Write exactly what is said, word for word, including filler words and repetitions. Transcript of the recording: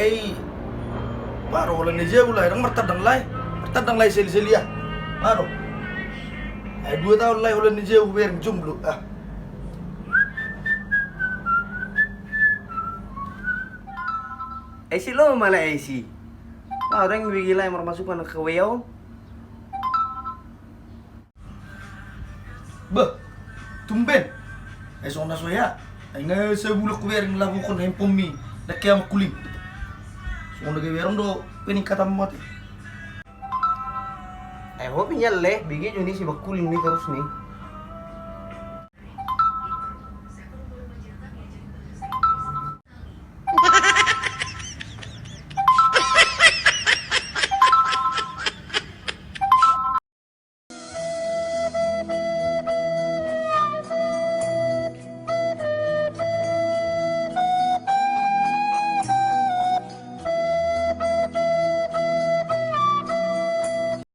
Ai, ma ro holan na jeu lae, ndang martandang lae. Martandang lae seli-seli ah. Ma ro. Ai dua taon lae holan na jeu hubereng jomblo ah. Ai si lo ma lae ai si. Ma ro, ndang hubege lae marmasukan angka wea on. Bah, tumben. Ai songon na so hea. Ai nga sabulan hubereng labuhon handphonemi. Ndang hea mangkuling. Songon na gabe bereng do peningkatanmu ate. Ai ho pe nian lae, bege jo ni si mangkuling ni torus ni.